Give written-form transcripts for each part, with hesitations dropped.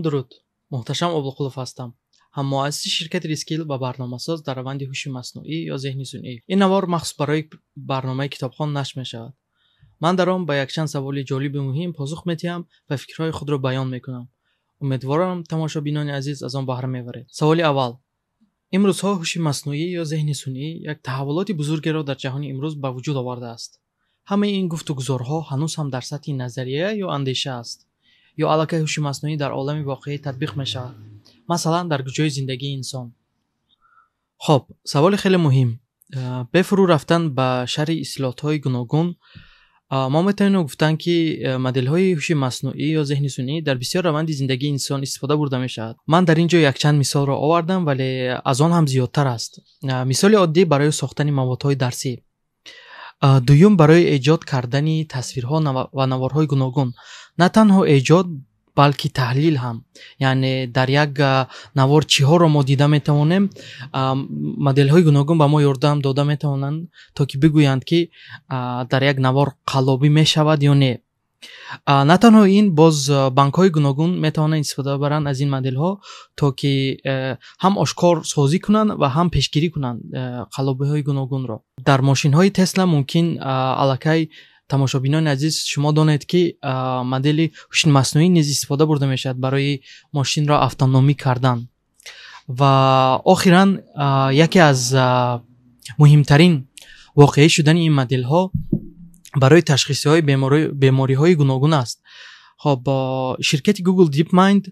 Салом, дуруд. Муҳташам Облуқулов ҳастам, ҳаммуассиси ширкати Рискил ва барномасоз дар раванди ҳуши маснуӣ ё зеҳни сунъӣ. Ин навор махсус барои барномаи Китобхон нашр мешавад. Ман дар он ба якчанд саволи ҷолиби муҳим посух медиҳам ва фикрҳои худро баён мекунам. Умедворам, тамошобинони азиз аз он баҳра мебаред. Саволи аввал: имрӯзҳо ҳуши маснуӣ ё зеҳни сунъӣ як таҳаввулоти бузургеро дар ҷаҳони имрӯз ба вуҷуд овардааст. Ҳамаи ин гуфтугузорҳо ҳанӯз ҳам дар сатҳи назария ё андеша аст ё аллакай ҳуши маснуӣ дар олами воқеӣ татбиқ мешавад, масалан, дар куҷои зиндагии инсон? Хоб, саволи хеле муҳим. Бе фурӯ рафтан ба шарҳи истилоҳотҳои гуногун, мо метавонем гуфтан, ки моделҳои ҳуши маснуӣ ё зеҳни сунъӣ дар бисёр раванди зиндагии инсон истифода бурда мешавад. Ман дар ин ҷо якчанд мисолро овардам, вале аз он ҳам зиёдтар аст. Мисоли оддӣ: барои сохтани маводҳои дарсӣ, дуюм, барои эҷод кардани тасвирҳо ва наворҳои гуногун, на танҳо эҷод, балки таҳлил ҳам, яъне дар як навор чиҳоро мо дида метавонем, моделҳои гуногун ба мо ёрдам дода метавонанд, то ки бигӯянд, ки дар як навор қаллобӣ мешавад ё не. На танҳо ин, боз банкҳои гуногун метавонанд истифода баранд аз ин моделҳо, то ки ҳам ошкор созӣ кунанд ва ҳам пешгирӣ кунанд қаллобиҳои гуногунро. Дар мошинҳои Тесла мумкин аллакай, тамошобинони азиз, шумо донед, ки модели ҳуши маснуӣ низ истифода бурда мешавад барои мошинро автономӣ кардан. Ва охиран, яке аз муҳимтарин воқеӣ шудани ин моделҳо барои ташхисиҳои бемориҳои гуногун аст. Хоб, ширкати Google DeepMind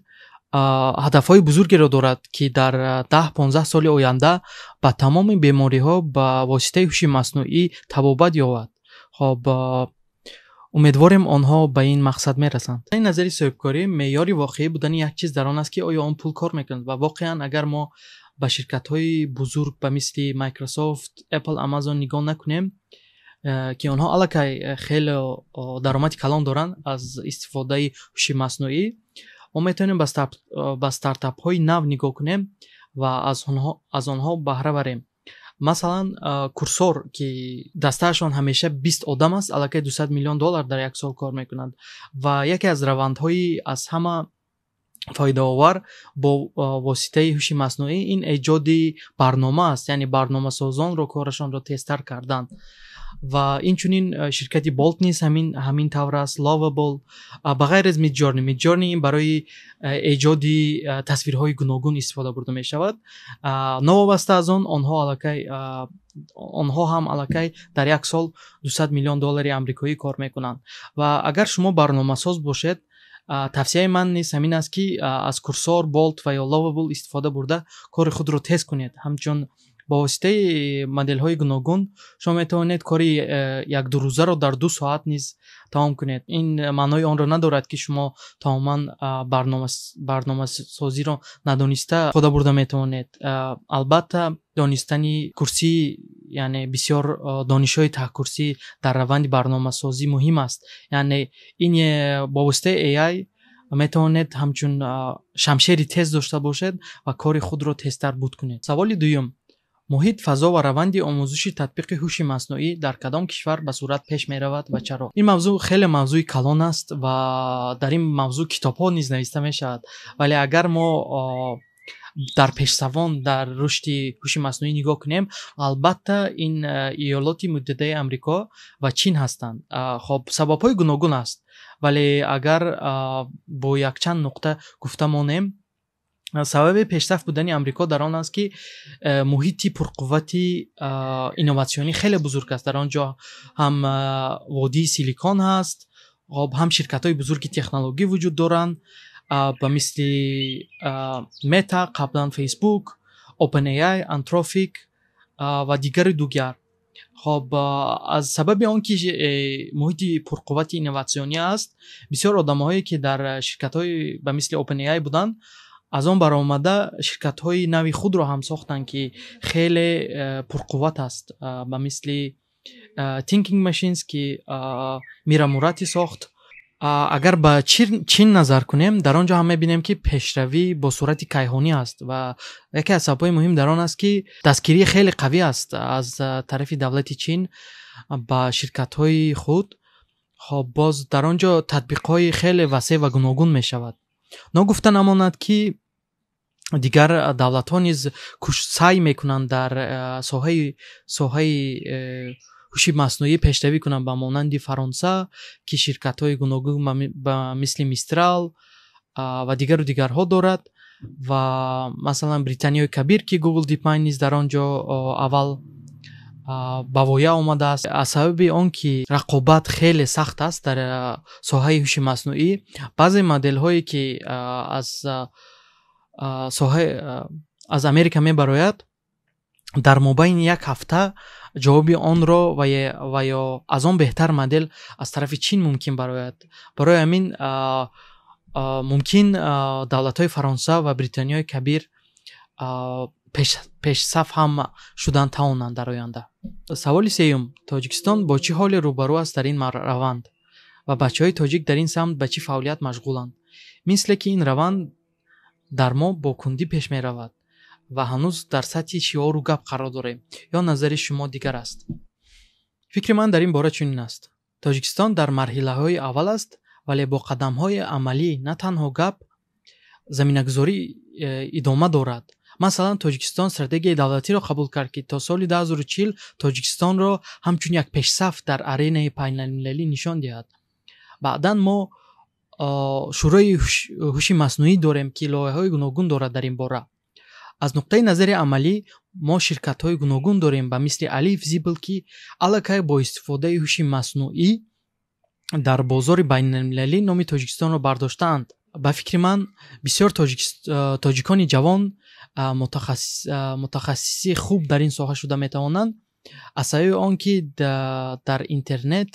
ҳадафҳои бузургеро дорад, ки дар 10-15 соли оянда ба тамоми бемориҳо ба воситаи ҳуши маснуӣ табобат ёбад. Хоб, умедворем, онҳо ба ин мақсад мерасанд. Ин назари соҳибкорӣ, меъёри воқеӣ будани як чиз дар он аст, ки оё он пул кор мекунад. Ва воқеан, агар мо ба ширкатҳои бузург ба мисли Microsoft, Apple, Amazon нигоҳ накунем, ки онҳо аллакай хеле даромади калон доранд аз истифодаи ҳуши маснуӣ, мо метавонем ба стартапҳои нав нигоҳ кунем ва аз онҳо баҳра барем. Масалан, Курсор, ки дастаашон ҳамеша 20 одам аст, аллакай 200 миллион доллар дар як сол кор мекунанд. Ва яке аз равандҳои аз ҳама фоидаовар бо воситаи ҳуши маснуӣ ин эҷоди барнома аст, яъне барномасозонро корашонро тезтар кардан. Ва инчунин ширкати Болт низ ҳамин тавр аст, Lovable, ба ғайр аз Midjourney. Midjourney ин барои эҷоди тасвирҳои гуногун истифода бурда мешавад. Новобаста аз он, онҳо ҳам аллакай дар як сол 200 миллион доллари амрикоӣ кор мекунанд. Ва агар шумо барномасоз бошед, тавсияи ман низ ҳамин аст, ки аз Курсор, Болт ва ё Lovable истифода бурда, кори худро тез кунед. Ҳамчун бо воситаи моделҳои гуногун шумо метавонед кори якдурӯзаро дар 2 соат низ тамом кунед. Ин маънои онро надорад, ки шумо тамоман барномасозиро надониста истифода бурда метавонед. Албатта, донистани курсӣ, яъне бисёр донишҳои таҳкурсӣ дар раванди барномасозӣ муҳим аст. Яъне ин бо воситаи AI метавонед ҳамчун шамшери тез дошта бошед ва кори худро тезтар буд кунед. Саволи дуюм: муҳит, фазо ва раванди омӯзиши татбиқи ҳуши маснуӣ дар кадом кишвар ба суръат пеш меравад ва чаро? Ин мавзӯъ хеле мавзӯи калон аст ва дар ин мавзӯъ китобҳо низ нависта мешавад. Вале агар мо дар пешсавон дар рушди ҳуши маснуӣ нигоҳ кунем, албатта, ин Иёлоти Муттаҳидаи Амрико ва Чин ҳастанд. Хоб, сабабҳои гуногун аст, вале агар бо якчанд нуқта гуфта монем, сабаби пешсаф будани Амрико дар он аст, ки муҳити пурқуввати инноватсионӣ хеле бузург аст. Дар он ҷо ҳам водии Силикон ҳаст, хоб, ҳам ширкатҳои бузурги технологӣ вуҷуд доранд, ба мисли Мета, қаблан Фейсбук, OpenAI, Anthropic ва дигару дугар. Хоб, аз сабаби он ки муҳити пурқуввати инноватсионӣ аст, бисёр одамоҳое, ки дар ширкатҳои ба мисли OpenAI буданд, аз он баромада, ширкатҳои нави худро ҳам сохтанд, ки хеле пурқувват аст, ба мисли Thinking Machines, ки Мира Мурати сохт. Агар ба Чин назар кунем, дар он ҷо ҳам мебинем, ки пешравӣ бо суръати кайҳонӣ аст. Ва яке аз сабабҳои муҳим дар он аст, ки дастгирии хеле қавӣ аст аз тарафи давлати Чин ба ширкатҳои худ. Хоб, боз дар он ҷо татбиқҳои хеле васеъ ва гуногун мешавад. Ногуфта намонад, ки дигар давлатҳо низ саъй мекунанд дар соҳаи ҳуши маснуӣ пешравӣ кунанд, ба монанди Фаронса, ки ширкатҳои гуногун ба мисли Мистрал ва дигару дигарҳо дорад, ва масалан Британияи Кабир, ки Google DeepMind низ дар он ҷо аввал ба воя омадааст. Аз сабаби он ки рақобат хеле сахт аст дар соҳаи ҳуши маснуӣ, баъзе моделҳое, ки аз соҳаи аз Америка мебарояд, дар мобайни як ҳафта ҷавоби онро ва ё аз он беҳтар модел аз тарафи Чин мумкин барояд. Барои ҳамин мумкин давлатҳои Фаронса ва Британияи Кабир пешсаф ҳам шудан тавонанд дар оянда. Саволи сеюм: Тоҷикистон бо чӣ ҳоле рӯбарӯ аст дар ин раванд ва бачаҳои тоҷик дар ин самт ба чӣ фаъолият машғуланд? Мисле ки ин раванд дар мо бо кундӣ пеш меравад ва ҳанӯз дар сатҳи шиору гап қарор дорем, ё назари шумо дигар аст? Фикри ман дар ин бора чунин аст: Тоҷикистон дар марҳилаҳои аввал аст, вале бо қадамҳои амалӣ, на танҳо гап, заминагузорӣ идома дорад. Масалан, Тоҷикистон стратегияи давлатиро қабул кард, ки то соли 2040 Тоҷикистонро ҳамчун як пешсаф дар аренаи байналмилалӣ нишон диҳад. Баъдан мо Шӯрои ҳуши маснуӣ дорем, ки лоиҳаҳои гуногун дорад дар ин бора. Аз нуқтаи назари амалӣ мо ширкатҳои гуногун дорем, ба мисли Алиф, Зибл, ки аллакай бо истифодаи ҳуши маснуӣ дар бозори байналмилалӣ номи Тоҷикистонро бардоштаанд. Ба фикри ман, бисёр тоҷикони ҷавон мутахассиси хуб дар ин соҳа шуда метавонанд, аз сабаби он ки дар интернет,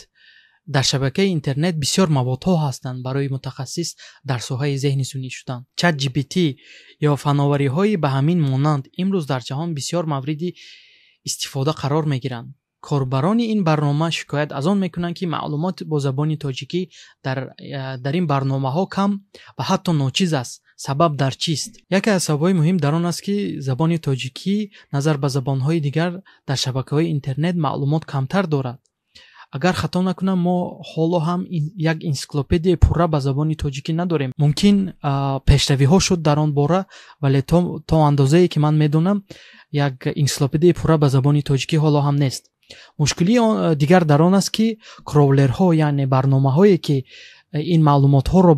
дар шабакаи интернет бисёр маводҳо ҳастанд барои мутахассис дар соҳаи зеҳни сунъӣ шудан. Чат GPT ё фановариҳои ба ҳамин монанд имрӯз дар ҷаҳон бисёр мавриди истифода қарор мегиранд. Корбарони ин барнома шикоят аз он мекунанд, ки маълумот бо забони тоҷикӣ дар ин барномаҳо кам ва ҳатто ночиз аст. Сабаб дар чист? Яке аз сабабҳои муҳим дар он аст, ки забони тоҷикӣ назар ба забонҳои дигар дар шабакаҳои интернет маълумот камтар дорад. Агар хато накунам, мо ҳоло ҳам як энсиклопедияи пурра ба забони тоҷикӣ надорем. Мумкин пешравиҳо шуд дар он бора, вале то андозае ки ман медонам, як энсиклопедияи пурра ба забони тоҷикӣ ҳоло ҳам нест. Мушкилии дигар дар он аст, ки кроулерҳо, яъне барномаҳое, ки ин маълумотҳоро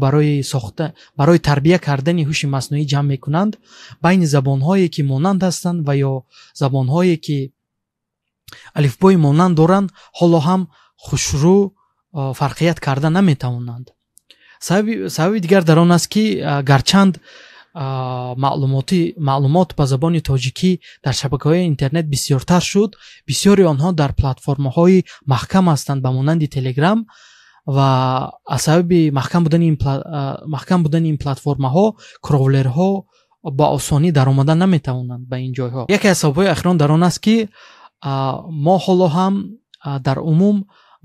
барои тарбия кардани ҳуши маснуӣ ҷамъ мекунанд, байни забонҳое, ки монанд ҳастанд ва ё забонҳое, ки алифбои монанд доранд, ҳоло ҳам хушрӯ фарқият карда наметавонанд. Сабаби дигар дар он аст, ки гарчанд маълумот ба забони тоҷикӣ дар шабакаҳои интернет бисёртар шуд, бисёри онҳо дар платформаҳои маҳкам ҳастанд, ба монанди Телеграм, ва аз сабаби маҳкам будани ин платформаҳо кроулерҳо ба осонӣ даромада наметавонанд ба ин ҷойҳо. Яке аз сабабҳои охирон дар он аст, ки мо ҳоло ҳам дар умум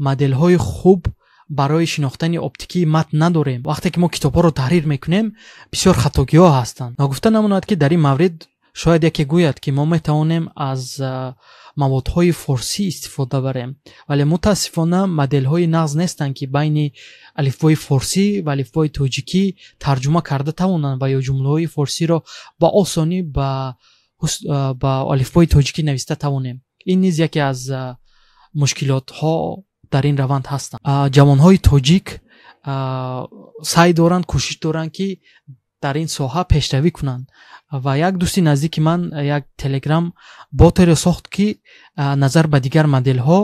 моделҳои хуб барои шинохтани оптикии матн надорем. Вақте ки мо китобҳоро таҳрир мекунем, бисёр хатогиҳо ҳастанд. Ногуфта намонад, ки дар ин маврид шояд яке гӯяд, ки мо метавонем аз маводҳои форсӣ истифода барем, вале мутаассифона моделҳои нағз нестанд, ки байни алифбои форсӣ ва алифбои тоҷикӣ тарҷума карда тавонанд ва ё ҷумлаҳои форсиро ба осонӣ ба алифбои тоҷикӣ нависта тавонем. Ин низ яке аз мушкилотҳо дар ин раванд ҳастанд. Ҷавонҳои тоҷик саъй доранд, кӯшиш доранд, ки дар ин соҳа пешравӣ кунанд, ва як дӯсти наздики ман як Телеграм ботеро сохт, ки назар ба дигар моделҳо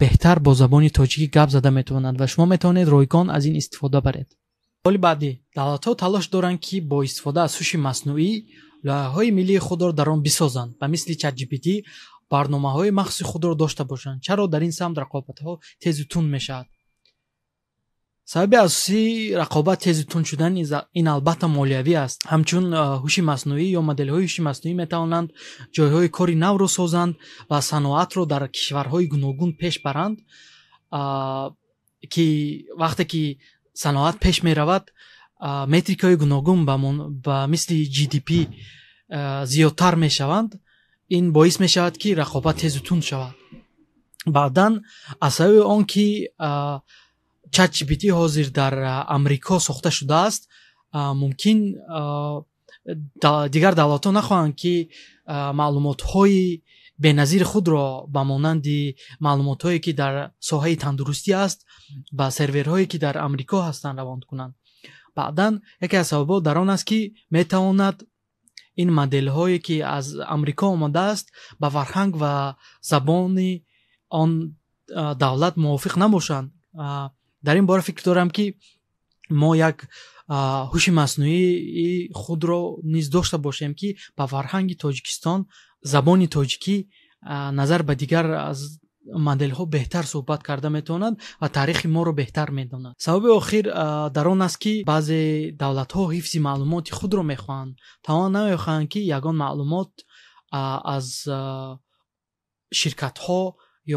беҳтар бо забони тоҷикӣ гап зада метавонад ва шумо метавонед ройгон аз ин истифода баред. Саволи баъдӣ: давлатҳо талош доранд, ки бо истифода аз ҳуши маснуӣ лоиҳаҳои миллии худро дар он бисозанд, ба мисли ChatGPT барномаҳои махсуси худро дошта бошанд. Чаро дар ин самт рақобатҳо тезу тунд мешавад? Сабаби асосии рақобат тезу тунд шудан ин албатта молиявӣ аст. Ҳамчун ҳуши маснуӣ ё моделҳои ҳуши маснуӣ метавонанд ҷойҳои кори навро созанд ва саноатро дар кишварҳои гуногун пеш баранд, ки вақте ки саноат пеш меравад, метрикаҳои гуногун ба мисли GDP зиёдтар мешаванд. Ин боис мешавад, ки рақобат тезу тунд шавад. Баъдан аз сабаби он ки ChatGPT ҳозир дар Амрико сохта шудааст. Мумкин дигар давлатҳо нахоҳанд, ки маълумотҳои беназири худро, ба монанди маълумотҳое, ки дар соҳаи тандурустӣ аст, ба серверҳое, ки дар Амрико ҳастанд, равон кунанд. Баъдан яке аз сабабҳо дар он аст, ки метавонад ин моделҳое, ки аз Амрико омадааст, ба фарҳанг ва забони он давлат мувофиқ набошанд. Дар ин бора фикр дорам, ки мо як ҳуши маснуии худро низ дошта бошем, ки ба фарҳанги Тоҷикистон, забони тоҷикӣ назар ба дигар аз моделҳо беҳтар суҳбат карда метавонад ва таърихи моро беҳтар медонад. Сабаби охир дар он аст, ки баъзе давлатҳо ҳифзи маълумоти худро мехоҳанд, тамоман намехоҳанд, ки ягон маълумот аз ширкатҳо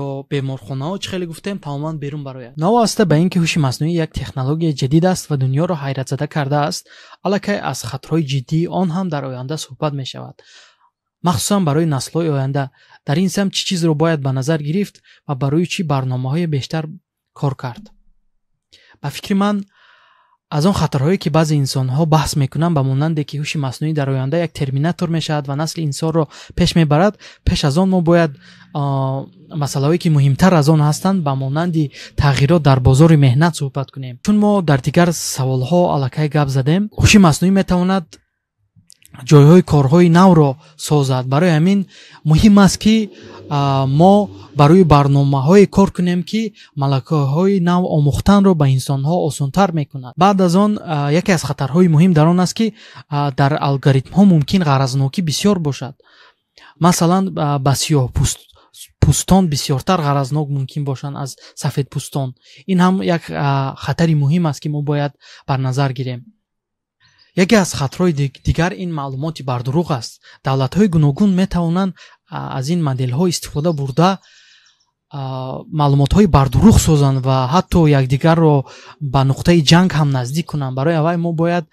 ё беморхонаҳо, чӣ хеле гуфтем, тамоман берун барояд. Новобаста ба ин ки ҳуши маснуӣ як технологияи ҷадид аст ва дунёро ҳайратзада кардааст, аллакай аз хатарҳои ҷиддии он ҳам дар оянда суҳбат мешавад, махсусан барои наслҳои оянда. Дар ин самт чӣ чизро бояд ба назар гирифт ва барои чӣ барномаҳои бештар кор кард? Ба фикри ман, аз он хатарҳое, ки баъзе инсонҳо баҳс мекунанд, ба монанде ки ҳуши маснуӣ дар оянда як терминатор мешавад ва насли инсонро пеш мебарад, пеш аз он мо бояд масъалаҳое, ки муҳимтар аз он ҳастанд, ба монанди тағйирот дар бозори меҳнат суҳбат кунем. Чун мо дар дигар саволҳо аллакай гап задем, ҳуши маснуӣ метавонад ҷойҳои корҳои навро созад. Барои ҳамин муҳим аст, ки мо барои барномаҳое кор кунем, ки малакаҳои нав омӯхтанро ба инсонҳо осонтар мекунад. Баъд аз он яке аз хатарҳои муҳим дар он аст, ки дар алгоритмҳо мумкин ғаразнокӣ бисёр бошад. Масалан, ба сиёҳпӯстон бисёртар ғаразнок мумкин бошанд аз сафедпӯстон. Ин ҳам як хатари муҳим аст, ки мо бояд бар назар гирем. Яке аз хатарҳои дигар ин маълумоти бардурӯғ аст. Давлатҳои гуногун метавонанд аз ин моделҳо истифода бурда маълумотҳои бардурӯғ созанд ва ҳатто якдигарро ба нуқтаи ҷанг ҳам наздик кунанд. Барои аввал мо бояд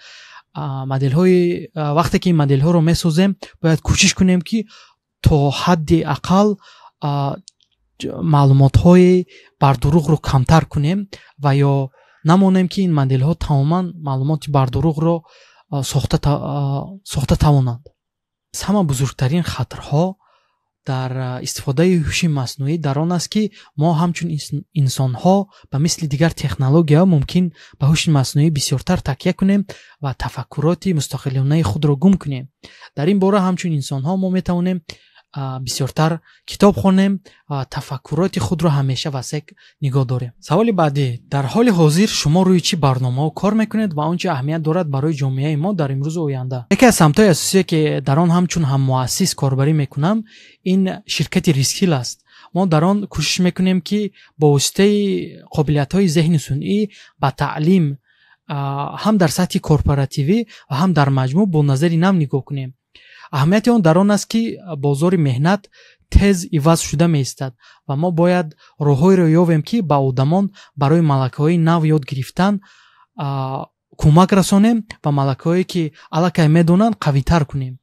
моделҳои, вақте ки ин моделҳоро месозем, бояд кӯшиш кунем, ки то ҳадди ақал маълумотҳои бардурӯғро камтар кунем ва ё намонем, ки ин моделҳо тамоман маълумоти бардурӯғро сохта тавонанд. Аз ҳама бузургтарин хатарҳо дар истифодаи ҳуши маснуӣ дар он аст, ки мо ҳамчун инсонҳо ба мисли дигар технологияҳо мумкин ба ҳуши маснуӣ бисёртар такя кунем ва тафаккуроти мустақилонаи худро гум кунем. Дар ин бора ҳамчун инсонҳо мо метавонем бисёртар китоб хонем ва тафаккуроти худро ҳамеша васеъ нигоҳ дорем. Саволи баъдӣ: дар ҳоли ҳозир шумо рӯи чӣ барномаҳо кор мекунед ва он чӣ аҳамият дорад барои ҷомеаи мо дар имрӯзу оянда? Яке аз самтҳои асосие, ки дар он ҳамчун ҳаммуассис корбарӣ мекунам, ин ширкати Рискил аст. Мо дар он кӯшиш мекунем, ки бо воситаи қобилиятҳои зеҳни сунъӣ ба таълим ҳам дар сатҳи корпоративӣ ва ҳам дар маҷмӯъ бо назари нав нигоҳ кунем. Аҳамияти он дар он аст, ки бозори меҳнат тез иваз шуда меистад ва мо бояд роҳҳоеро ёбем, ки ба одамон барои малакаҳои нав ёд гирифтан кӯмак расонем ва малакаҳое, ки аллакай медонанд, қавитар кунем.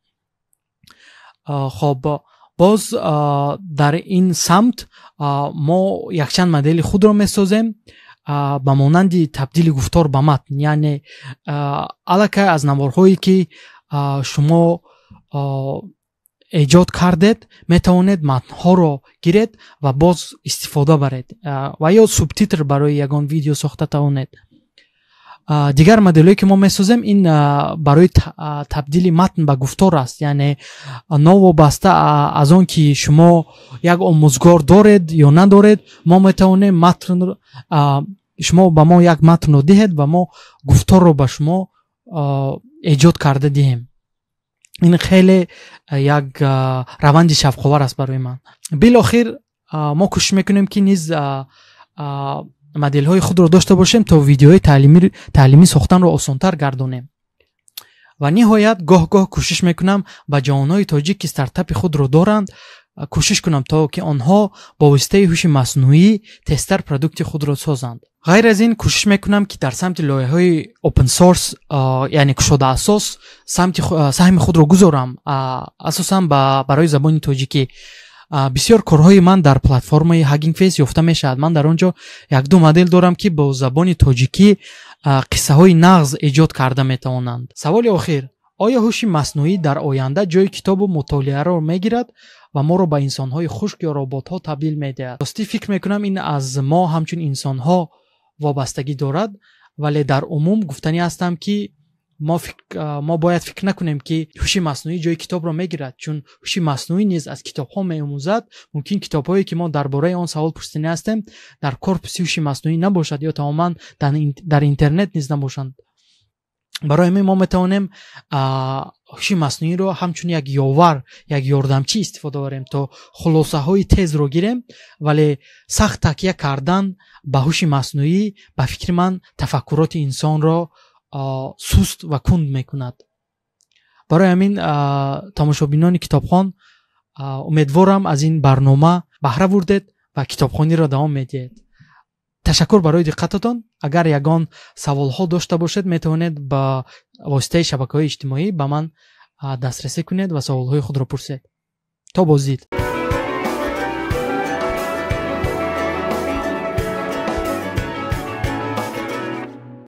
Хоб, боз дар ин самт мо якчанд модели худро месозем, ба монанди табдили гуфтор ба матн, яъне аллакай аз наворҳое, ки шумо эҷод кардед, метавонед матнҳоро гиред ва боз истифода баред ва ё субтитр барои ягон видео сохта тавонед. Дигар моделҳое, ки мо месозем, ин барои табдили матн ба гуфтор аст, яъне новобаста аз он ки шумо як омӯзгор доред ё надоред, мо метавонем матн, шумо ба мо як матнро диҳед ва мо гуфторро ба шумо эҷод карда диҳем. Ин хеле як раванди шавқовар аст барои ман. Билохир мо кӯшиш мекунем, ки низ моделҳои худро дошта бошем, то видеоҳои таълимӣ сохтанро осонтар гардонем. Ва ниҳоят, гоҳ-гоҳ кӯшиш мекунам ба ҷавонҳои тоҷик, ки стартапи худро доранд, кӯшиш кунам, то ки онҳо бо воситаи ҳуши маснуӣ тезтар продукти худро созанд. Ғайр аз ин, кӯшиш мекунам, ки дар самти лоиҳаҳои open source, яъне кушодаасос, самти саҳми худро гузорам, асосан барои забони тоҷикӣ. Бисёр корҳои ман дар платформаи Hugging Face ёфта мешавад. Ман дар он ҷо якду модел дорам, ки бо забони тоҷикӣ Қиссаҳои нағз эҷод карда метавонанд. Саволи охир: оё ҳуши маснуӣ дар оянда ҷои китобу мутолиаро мегирад ва моро ба инсонҳои хушк ё роботҳо табдил медиҳад? Ростӣ, фикр мекунам, ин аз мо ҳамчун инсонҳо вобастагӣ дорад, вале дар умум гуфтанӣ ҳастам, ки мо бояд фикр накунем, ки ҳуши маснуӣ ҷои китобро мегирад, чун ҳуши маснуӣ низ аз китобҳо меомӯзад. Мумкин китобҳое, ки мо дар бораи он савол пурсиданӣ ҳастем, дар корпуси ҳуши маснуӣ набошад ё тамоман дар интернет низ набошанд. Барои ҳамин мо метавонем ҳуши маснуиро ҳамчун як ёвар, як ёрдамчӣ истифода барем, то хулосаҳои тезро гирем, вале сахт такя кардан ба ҳуши маснуӣ, ба фикри ман, тафаккуроти инсонро суст ва кунд мекунад. Барои ҳамин, тамошобинони Китобхон, умедворам, аз ин барнома баҳра бурдед ва китобхониро давом медиҳед. Ташаккур барои диққататон. Агар ягон саволҳо дошта бошед, метавонед ба воситаи шабакаҳои иҷтимоӣ ба ман дастрасӣ кунед ва саволҳои худро пурсед. То боздид.